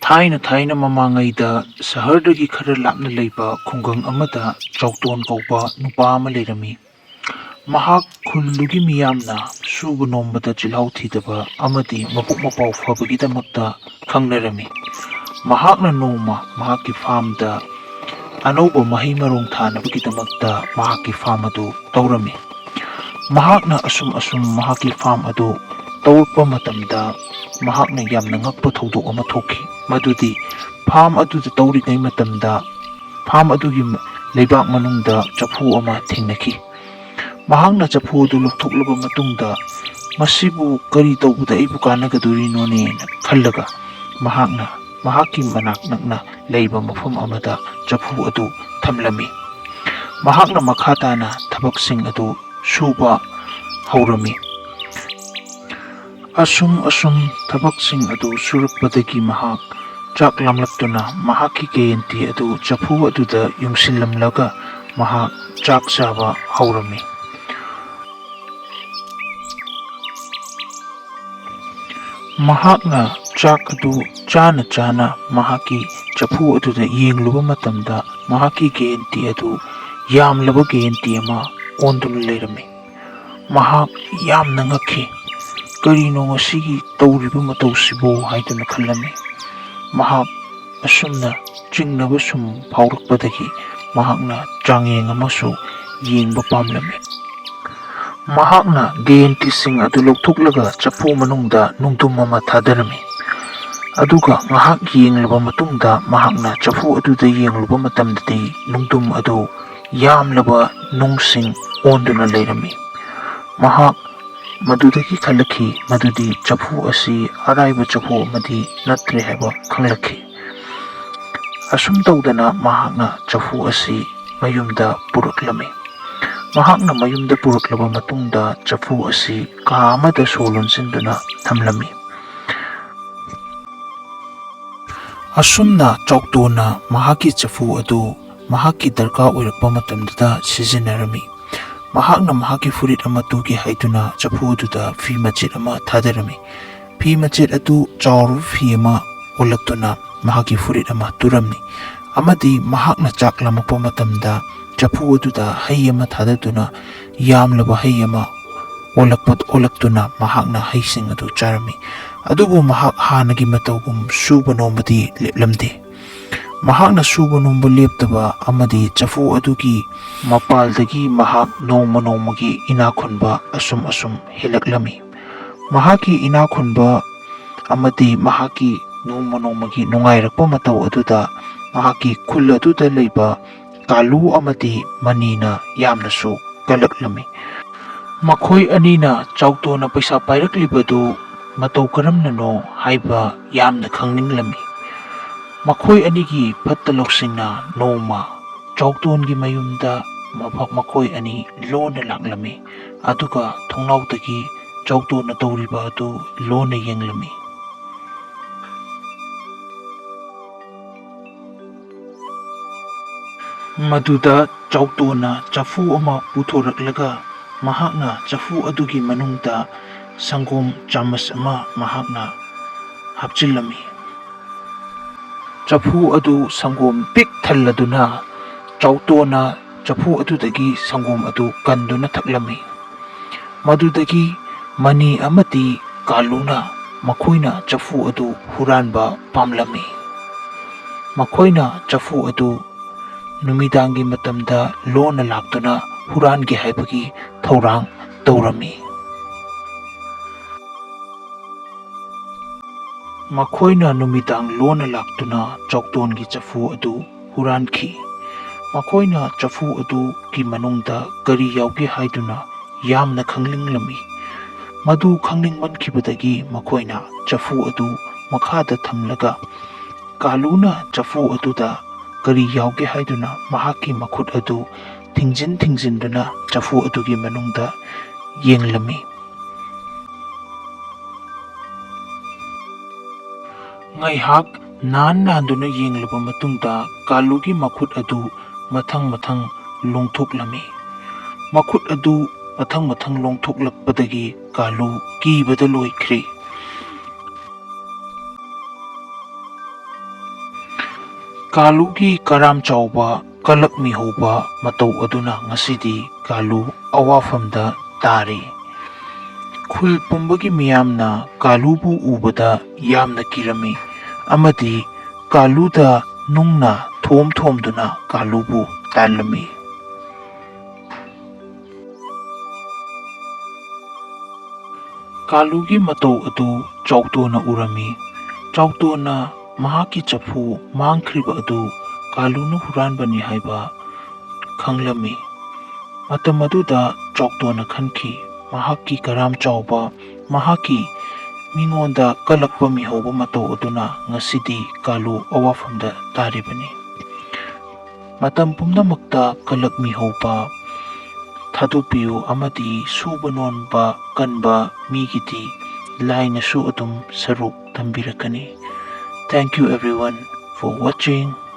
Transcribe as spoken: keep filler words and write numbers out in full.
ꯊꯥꯏꯅ ꯊꯥꯏꯅ ꯃꯃꯥꯡꯉꯩꯗ ꯁꯍꯔꯗꯒꯤ ꯈꯔ ꯂꯥꯞꯅ ꯂꯩꯕ ꯈꯨꯡꯒꯪ ꯑꯃꯗ ꯆꯥꯎꯇꯣꯟ ꯀꯧꯕ ꯅꯨꯄꯥ ꯑꯃ ꯂꯩꯔꯝꯃꯤ꯫ ꯃꯍꯥꯛ ꯈꯨꯜꯗꯨꯒꯤ ꯃꯤꯌꯥꯝꯅ ꯁꯨꯕ ꯅꯣꯝꯕꯗ ꯆꯤꯜꯍꯥꯎ ꯊꯤꯗꯕ ꯑꯃꯗꯤ ꯃꯕꯨꯛ ꯃꯄꯥꯎ ꯐꯕꯒꯤꯗꯃꯛꯇ ꯈꯪꯅꯔꯝꯃꯤ꯫ ꯃꯍꯥꯛꯅ ꯅꯣꯡꯃ ꯃꯍꯥꯛꯀꯤ ꯐꯥꯝꯗ ꯑꯅꯧꯕ ꯃꯍꯩ ꯃꯔꯣꯡ ꯊꯥꯅꯕꯒꯤꯗꯃꯛꯇ ꯃꯍꯥꯛꯀꯤ ꯐꯥꯝ ꯑꯗꯨ ꯇꯧꯔꯝꯃꯤ꯫ ꯃꯍꯥꯛꯅ ꯑꯁꯨꯝ ꯑꯁꯨꯝ ꯃꯍꯥꯛꯀꯤ ꯐꯥꯝ ꯑꯗꯨ ꯇꯧꯔꯛꯄ ꯃꯇꯝꯗ ꯃꯍꯥꯛꯅ ꯌꯥꯝꯅ ꯉꯛꯄ ꯊꯧꯗꯣꯛ ꯑꯃ ꯊꯣꯛꯈꯤ꯫ ꯃꯗꯨꯗꯤ ꯐꯥꯝ ꯑꯗꯨꯗ ꯇꯧꯔꯤꯉꯩ ꯃꯇꯝꯗ ꯐꯥꯝ ꯑꯗꯨꯒꯤ ꯂꯩꯕꯥꯛ ꯃꯅꯨꯡꯗ ꯆꯐꯨ ꯑꯃ ꯊꯦꯡꯅꯈꯤ꯫ ꯃꯍꯥꯛꯅ ꯆꯐꯨ ꯑꯗꯨ ꯂꯧꯊꯣꯛꯂꯕ ꯃꯇꯨꯡꯗ, "ꯃꯁꯤꯕꯨ ꯀꯔꯤ ꯇꯧꯕꯗ ꯑꯩꯕꯨ ꯀꯥꯟꯅꯒꯗꯣꯔꯤꯅꯣꯅꯦꯅ?" ꯈꯜꯂꯒ ꯃꯍꯥꯛꯅ ꯃꯍꯥꯛꯀꯤ ꯃꯅꯥꯛ ꯅꯛꯅ ꯂꯩꯕ ꯃꯐꯝ ꯑꯃꯗ ꯆꯐꯨ ꯑꯗꯨ ꯊꯝꯂꯝꯃꯤ꯫ ꯃꯍꯥꯛꯅ ꯃꯈꯥ ꯇꯥꯅ ꯊꯕꯛꯁꯤꯡ ꯑꯗꯨ ꯁꯨꯕ ꯍꯧꯔꯝꯃꯤ꯫ ꯑꯁꯨꯝ ꯑꯁꯨꯝ ꯊꯕꯛꯁꯤꯡ ꯑꯗꯨ ꯁꯨꯔꯛꯄꯗꯒꯤ ꯃꯍꯥꯛ ꯆꯥꯛ ꯂꯥꯝꯂꯛꯇꯨꯅ ꯃꯍꯥꯛꯀꯤ ꯀꯦꯌꯦꯟꯇꯤ ꯑꯗꯨ ꯆꯐꯨ ꯑꯗꯨꯗ ꯌꯨꯡꯁꯤꯜꯂꯝꯂꯒ ꯃꯍꯥꯛ ꯆꯥꯛ ꯆꯥꯕ ꯍꯧꯔꯝꯃꯤ꯫ ꯃꯍꯥꯛꯅ ꯆꯥꯛ ꯑꯗꯨ ꯆꯥꯅ ꯆꯥꯅ ꯃꯍꯥꯛꯀꯤ ꯆꯐꯨ ꯑꯗꯨꯗ ꯌꯦꯡꯂꯨꯕ ꯃꯇꯝꯗ, ꯃꯍꯥꯛꯀꯤ ꯀꯦꯌꯦꯟꯇꯤ ꯑꯗꯨ ꯌꯥꯝꯂꯕ ꯀꯦꯌꯦꯟꯇꯤ ꯑꯃ ꯑꯣꯟꯗꯨꯅ ꯂꯩꯔꯝꯃꯤ꯫ ꯃꯍꯥꯛ ꯌꯥꯝꯅ ꯉꯛꯈꯤ꯫ "ꯀꯔꯤꯅꯣ ꯉꯁꯤꯒꯤ ꯇꯧꯔꯤꯕ ꯃꯇꯧꯁꯤꯕꯨ?" ꯍꯥꯏꯗꯨꯅ ꯈꯜꯂꯝꯃꯤ꯫ ꯃꯍꯥꯛ ꯑꯁꯨꯝꯅ ꯆꯤꯡꯅꯕ ꯁꯨꯝ ꯐꯥꯎꯔꯛꯄꯗꯒꯤ ꯃꯍꯥꯛꯅ ꯆꯥꯡꯌꯦꯡ ꯑꯃꯁꯨ ꯌꯦꯡꯕ ꯄꯥꯝꯂꯝꯃꯤ꯫ ꯃꯍꯥꯛꯅ ꯀꯦꯌꯦꯟꯇꯤꯁꯤꯡ ꯑꯗꯨ ꯂꯧꯊꯣꯛꯂꯒ ꯆꯐꯨ ꯃꯅꯨꯡꯗ ꯅꯨꯡꯗꯨꯝ ꯑꯃ ꯊꯥꯗꯔꯝꯃꯤ꯫ ꯑꯗꯨꯒ ꯉꯥꯏꯍꯥꯛ ꯌꯦꯡꯂꯕ ꯃꯇꯨꯡꯗ ꯃꯍꯥꯛꯅ ꯆꯐꯨ ꯑꯗꯨꯗ ꯌꯦꯡꯂꯨꯕ ꯃꯇꯝꯗꯗꯤ ꯅꯨꯡꯗꯨꯝ ꯑꯗꯨ ꯌꯥꯝꯂꯕ ꯅꯨꯡꯁꯤꯡ ꯑꯣꯟꯗꯨꯅ ꯂꯩꯔꯝꯃꯤ꯫ ꯃꯍꯥꯛ ꯃꯗꯨꯗꯒꯤ ꯈꯜꯂꯛꯈꯤ ꯃꯗꯨꯗꯤ ꯆꯐꯨ ꯑꯁꯤ ꯑꯔꯥꯏꯕ ꯆꯐꯨ ꯑꯃꯗꯤ ꯅꯠꯇ꯭ꯔꯦ ꯍꯥꯏꯕ ꯈꯪꯂꯛꯈꯤ꯫ ꯑꯁꯨꯝ ꯇꯧꯗꯅ ꯃꯍꯥꯛꯅ ꯆꯐꯨ ꯑꯁꯤ ꯃꯌꯨꯝꯗ ꯄꯨꯔꯛꯂꯝꯃꯤ꯫ ꯃꯍꯥꯛꯅ ꯃꯌꯨꯝꯗ ꯄꯨꯔꯛꯂꯕ ꯃꯇꯨꯡꯗ ꯆꯐꯨ ꯑꯁꯤ ꯀꯥ ꯑꯃꯗ ꯁꯣ ꯂꯣꯟꯁꯤꯟꯗꯨꯅ ꯊꯝꯂꯝꯃꯤ꯫ ꯑꯁꯨꯝꯅ ꯆꯥꯎꯇꯣꯟꯅ ꯃꯍꯥꯛꯀꯤ ꯆꯐꯨ ꯑꯗꯨ ꯃꯍꯥꯛꯀꯤ ꯗꯔꯀꯥꯔ ꯑꯣꯏꯔꯛꯄ ꯃꯇꯝꯗꯨꯗ ꯁꯤꯖꯤꯟꯅꯔꯝꯃꯤ꯫ ꯃꯍꯥꯛꯅ ꯃꯍꯥꯛꯀꯤ ꯐꯨꯔꯤꯠ ꯑꯃ ꯇꯨꯒꯦ ꯍꯥꯏꯗꯨꯅ ꯆꯐꯨ ꯑꯗꯨꯗ ꯐꯤ ꯃꯆꯦꯠ ꯑꯃ ꯊꯥꯗꯔꯝꯃꯤ꯫ ꯐꯤ ꯃꯆꯦꯠ ꯑꯗꯨ ꯆꯥꯎꯔꯕ ꯐꯤ ꯑꯃ ꯑꯣꯜꯂꯛꯇꯨꯅ ꯃꯍꯥꯛꯀꯤ ꯐꯨꯔꯤꯠ ꯑꯃ ꯇꯨꯔꯝꯃꯤ꯫ ꯑꯃꯗꯤ ꯃꯍꯥꯛꯅ ꯆꯥꯛ ꯂꯥꯝꯃꯛꯄ ꯃꯇꯝꯗ ꯆꯐꯨ ꯑꯗꯨꯗ ꯍꯩ ꯑꯃ ꯊꯥꯗꯗꯨꯅ ꯌꯥꯝꯂꯕ ꯍꯩ ꯑꯃ ꯑꯣꯜꯂꯛꯄ, ꯑꯣꯜꯂꯛꯇꯨꯅ ꯃꯍꯥꯛꯅ ꯍꯩꯁꯤꯡ ꯑꯗꯨ ꯆꯥꯔꯝꯃꯤ꯫ ꯑꯗꯨꯕꯨ ꯃꯍꯥꯛ ꯍꯥꯟꯅꯒꯤ ꯃꯇꯧꯒꯨꯝ ꯁꯨꯕ ꯅꯣꯝꯕꯗꯤ ꯂꯦꯞꯂꯝꯗꯦ꯫ ꯃꯍꯥꯛꯅ ꯁꯨꯕ ꯅꯣꯝꯕ ꯂꯦꯞꯇꯕ ꯑꯃꯗꯤ ꯆꯐꯨ ꯑꯗꯨꯒꯤ ꯃꯄꯥꯜꯗꯒꯤ ꯃꯍꯥꯛ ꯅꯣꯡꯃ ꯅꯣꯡꯃꯒꯤ ꯏꯅꯥꯛ ꯈꯨꯟꯕ ꯑꯁꯨꯝ ꯑꯁꯨꯝ ꯍꯦꯜꯂꯛꯂꯝꯃꯤ꯫ ꯃꯍꯥꯛꯀꯤ ꯏꯅꯥꯛ ꯈꯨꯟꯕ ꯑꯃꯗꯤ ꯃꯍꯥꯛꯀꯤ ꯅꯣꯡꯃ ꯅꯣꯡꯃꯒꯤ ꯅꯨꯡꯉꯥꯏꯔꯛꯄ ꯃꯇꯧ ꯑꯗꯨꯗ ꯃꯍꯥꯛꯀꯤ ꯈꯨꯜ ꯑꯗꯨꯗ ꯂꯩꯕ ꯀꯥꯂꯨ ꯑꯃꯗꯤ ꯃꯅꯤꯅ ꯌꯥꯝꯅꯁꯨ ꯀꯜꯂꯛꯂꯝꯃꯤ꯫ ꯃꯈꯣꯏ ꯑꯅꯤꯅ ꯆꯥꯎꯇꯣꯟꯅ ꯄꯩꯁꯥ ꯄꯥꯏꯔꯛꯂꯤꯕꯗꯨ ꯃꯇꯧ ꯀꯔꯝꯅꯅꯣ ꯍꯥꯏꯕ ꯌꯥꯝꯅ ꯈꯪꯅꯤꯡꯂꯝꯃꯤ꯫ ꯃꯈꯣꯏ ꯑꯅꯤꯒꯤ ꯐꯠꯇ ꯂꯧꯁꯤꯡꯅ ꯅꯣꯡꯃ ꯆꯥꯎꯇꯣꯟꯒꯤ ꯃꯌꯨꯝꯗ ꯃꯐ-, ꯃꯈꯣꯏ ꯑꯅꯤ ꯂꯣꯟꯅ ꯂꯥꯛꯂꯝꯃꯤ, ꯑꯗꯨꯒ ꯊꯣꯡꯅꯥꯎꯗꯒꯤ ꯆꯥꯎꯇꯣꯟꯅ ꯇꯧꯔꯤꯕ ꯑꯗꯨ ꯂꯣꯟꯅ ꯌꯦꯡꯂꯝꯃꯤ꯫ ꯃꯗꯨꯗ ꯆꯥꯎꯇꯣꯟꯅ ꯆꯐꯨ ꯑꯃ ꯄꯨꯊꯣꯔꯛꯂꯒ ꯃꯍꯥꯛꯅ ꯆꯐꯨ ꯑꯗꯨꯒꯤ ꯃꯅꯨꯡꯗ ꯁꯪꯒꯣꯝ ꯆꯥꯃꯁ ꯑꯃ ꯃꯍꯥꯛꯅ ꯍꯥꯞꯆꯤꯜꯂꯝꯃꯤ꯫ ꯆꯐꯨ ꯑꯗꯨ ꯁꯪꯒꯣꯝ ꯄꯤꯛ ꯊꯜꯂꯗꯨꯅ ꯆꯥꯎꯇꯣꯟꯅ ꯆꯐꯨ ꯑꯗꯨꯗꯒꯤ ꯁꯪꯒꯣꯝ ꯑꯗꯨ ꯀꯟꯗꯨꯅ ꯊꯛꯂꯝꯃꯤ꯫ ꯃꯗꯨꯗꯒꯤ ꯃꯅꯤ ꯑꯃꯗꯤ ꯀꯥꯂꯨꯅ ꯃꯈꯣꯏꯅ ꯆꯐꯨ ꯑꯗꯨ ꯍꯨꯔꯥꯟꯕ ꯄꯥꯝꯂꯝꯃꯤ꯫ ꯃꯈꯣꯏꯅ ꯆꯐꯨ ꯑꯗꯨ ꯅꯨꯃꯤꯗꯥꯡꯒꯤ ꯃꯇꯝꯗ ꯂꯣꯟꯅ ꯂꯥꯛꯇꯨꯅ ꯍꯨꯔꯥꯟꯒꯦ ꯍꯥꯏꯕꯒꯤ ꯊꯧꯔꯥꯡ ꯇꯧꯔꯝꯃꯤ꯫ ꯃꯈꯣꯏꯅ ꯅꯨꯃꯤꯗꯥꯡ ꯂꯣꯟꯅ ꯂꯥꯛꯇꯨꯅ ꯆꯥꯎꯇꯣꯟꯒꯤ ꯆꯐꯨ ꯑꯗꯨ ꯍꯨꯔꯥꯟꯈꯤ꯫ ꯃꯈꯣꯏꯅ ꯆꯐꯨ ꯑꯗꯨꯒꯤ ꯃꯅꯨꯡꯗ ꯀꯔꯤ ꯌꯥꯎꯒꯦ ꯍꯥꯏꯗꯨꯅ ꯌꯥꯝꯅ ꯈꯪꯅꯤꯡꯂꯝꯃꯤ꯫ ꯃꯗꯨ ꯈꯪꯅꯤꯡꯃꯟꯈꯤꯕꯗꯒꯤ ꯃꯈꯣꯏꯅ ꯆꯐꯨ ꯑꯗꯨ ꯃꯈꯥꯗ ꯊꯝꯂꯒ ꯀꯥꯂꯨꯅ ꯆꯐꯨ ꯑꯗꯨꯗ ꯀꯔꯤ ꯌꯥꯎꯒꯦ ꯍꯥꯏꯗꯨꯅ ꯃꯍꯥꯛꯀꯤ ꯃꯈꯨꯠ ꯑꯗꯨ ꯊꯤꯡꯖꯤꯟ ꯊꯤꯡꯖꯤꯟꯗꯨꯅ ꯆꯐꯨ ꯑꯗꯨꯒꯤ ꯃꯅꯨꯡꯗ ꯌꯦꯡꯂꯝꯃꯤ꯫ ꯉꯥꯏꯍꯥꯛ ꯅꯥꯟ ꯅꯥꯟꯗꯨꯅ ꯌꯦꯡꯂꯕ ꯃꯇꯨꯡꯗ ꯀꯥꯂꯨꯒꯤ ꯃꯈꯨꯠ ꯑꯗꯨ ꯃꯊꯪ ꯃꯊꯪ ꯂꯣꯡꯊꯣꯛꯂꯝꯃꯤ꯫ ꯃꯈꯨꯠ ꯑꯗꯨ ꯃꯊꯪ ꯃꯊꯪ ꯂꯣꯡꯊꯣꯛꯂꯛꯄꯗꯒꯤ ꯀꯥꯂꯨ ꯀꯤꯕꯗ ꯂꯣꯏꯈ꯭ꯔꯦ꯫ ꯀꯥꯂꯨꯒꯤ ꯀꯔꯥꯝ ꯆꯥꯎꯕ ꯀꯂꯛ ꯃꯤꯍꯧꯕ ꯃꯇꯧ ꯑꯗꯨꯅ ꯉꯁꯤꯗꯤ ꯀꯥꯂꯨ ꯑꯋꯥꯐꯝꯗ ꯇꯥꯔꯦ꯫ ꯈꯨꯜ ꯄꯨꯝꯕꯒꯤ ꯃꯤꯌꯥꯝꯅ ꯀꯥꯂꯨꯕꯨ ꯎꯕꯗ ꯌꯥꯝꯅ ꯀꯤꯔꯝꯃꯤ ꯑꯃꯗꯤ ꯀꯥꯂꯨꯗ ꯅꯨꯡꯅ ꯊꯣꯝ ꯊꯣꯝꯗꯨꯅ ꯀꯥꯂꯨꯕꯨ ꯇꯥꯜꯂꯝꯃꯤ꯫ ꯀꯥꯂꯨꯒꯤ ꯃꯇꯧ ꯑꯗꯨ ꯆꯥꯎꯇꯣꯅ ꯎꯔꯝꯃꯤ꯫ ꯆꯥꯎꯇꯣꯅ ꯃꯍꯥꯛꯀꯤ ꯆꯐꯨ ꯃꯥꯡꯈ꯭ꯔꯤꯕ ꯑꯗꯨ ꯀꯥꯂꯨꯅ ꯍꯨꯔꯥꯟꯕꯅꯤ ꯍꯥꯏꯕ ꯈꯪꯂꯝꯃꯤ꯫ ꯃꯇꯝ ꯑꯗꯨꯗ ꯆꯥꯎꯇꯣꯅ ꯈꯟꯈꯤ, ꯃꯍꯥꯛꯀꯤ ꯀꯔꯥꯝ ꯆꯥꯎꯕ, ꯃꯍꯥꯛꯀꯤ ꯃꯤꯉꯣꯟꯗ ꯀꯜꯂꯛꯄ ꯃꯤꯍꯧꯕ ꯃꯇꯧ ꯑꯗꯨꯅ ꯉꯁꯤꯗꯤ ꯀꯥꯂꯨ ꯑꯋꯥꯐꯝꯗ ꯇꯥꯔꯤꯕꯅꯤ꯫ ꯃꯇꯝ ꯄꯨꯝꯅꯃꯛꯇ ꯀꯂꯛ ꯃꯤꯍꯧꯕ, ꯊꯥꯗꯣꯛꯄꯤꯌꯨ ꯑꯃꯗꯤ ꯁꯨꯕ ꯅꯣꯝꯕ ꯀꯟꯕ ꯃꯤꯒꯤꯗꯤ ꯂꯥꯏꯅꯁꯨ ꯑꯗꯨꯝ ꯁꯔꯨꯛ ꯇꯝꯕꯤꯔꯛꯀꯅꯤ꯫ Thank you everyone for watching.